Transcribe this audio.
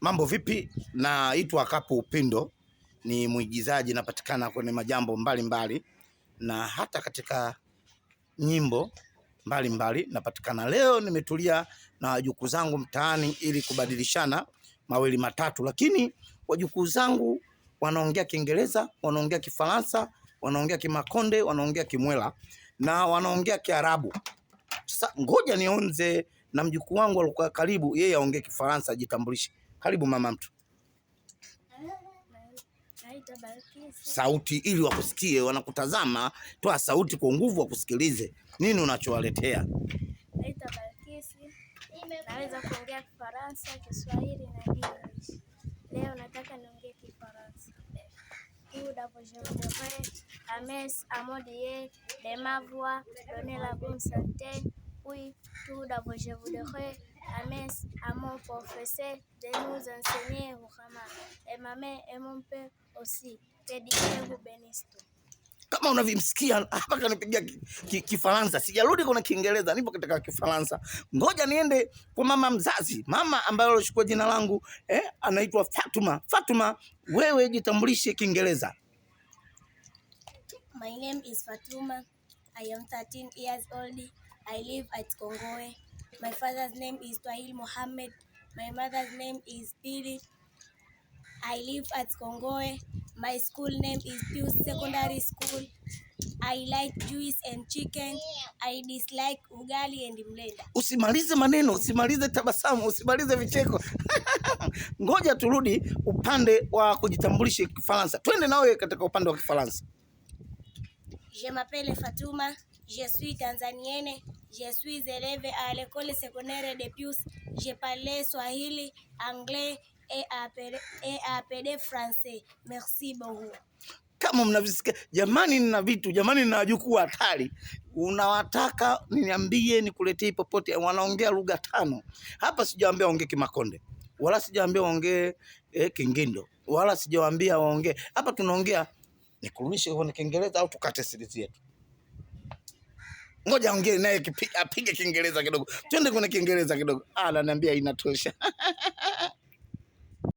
Mambo vipi? Naitwa Kapu Upindo, ni mwigizaji, napatikana kwenye majambo mbalimbali mbali, na hata katika nyimbo mbalimbali napatikana. Leo nimetulia na wajukuu zangu mtaani ili kubadilishana mawili matatu, lakini wajukuu zangu wanaongea Kiingereza, wanaongea Kifaransa, wanaongea Kimakonde, wanaongea Kimwela na wanaongea Kiarabu. Sasa ngoja nionze na mjukuu wangu alikuwa karibu, yeye aongee Kifaransa, ajitambulishe. Karibu mama mtu. Naitwa Balkisi. Sauti ili wakusikie, wanakutazama. Toa sauti kwa nguvu, wakusikilize. Nini unachowaletea? Naitwa Balkisi. Naweza kuongea Kifaransa, Kiswahili na English. Leo nataka niongee Kifaransa. Tout d'abord, je voudrais à mes amodier de m'avoir donné la bonne santé. Oui, tout d'abord, je voudrais à mes à mon professeur de nous enseigner vraiment. Et ma mère et mon père aussi. Que Dieu vous bénisse. Kama unavyomsikia hapa kanipigia Kifaransa, sijarudi kuna Kiingereza, nipo katika Kifaransa. Ngoja niende kwa mama mzazi, mama ambaye alichukua jina langu anaitwa Fatuma. Fatuma, wewe jitambulishe Kiingereza. My name is Fatuma. I am 13 years old. I live at Kongowe. My father's name is Twahil Mohammed. My mother's name is Pili. I live at Kongowe. My school name is Pius Secondary School. I like juice and chicken. I dislike ugali and mlenda. Usimalize maneno, usimalize tabasamu, usimalize vicheko. Ngoja turudi upande wa kujitambulisha Kifaransa. Twende nawe katika upande wa Kifaransa. Je m'appelle Fatouma, je suis tanzanienne, je suis élève à l'école secondaire de Pius. Je parle Swahili, anglais et APD français. Merci beaucoup. Kama mnavyosikia jamani, nina vitu jamani, nina wajukuu hatari. Unawataka niambie nikuletee popote, wanaongea lugha tano hapa. Sijawaambia waongee Kimakonde wala sijawaambia waongee Kingindo wala sijawaambia waongee hapa. Tunaongea, nikurudishe kwenye Kiingereza au tukate series yetu? Ngoja ongee naye apige Kiingereza kidogo, twende kwenye Kiingereza kidogo. Ah, ananiambia inatosha.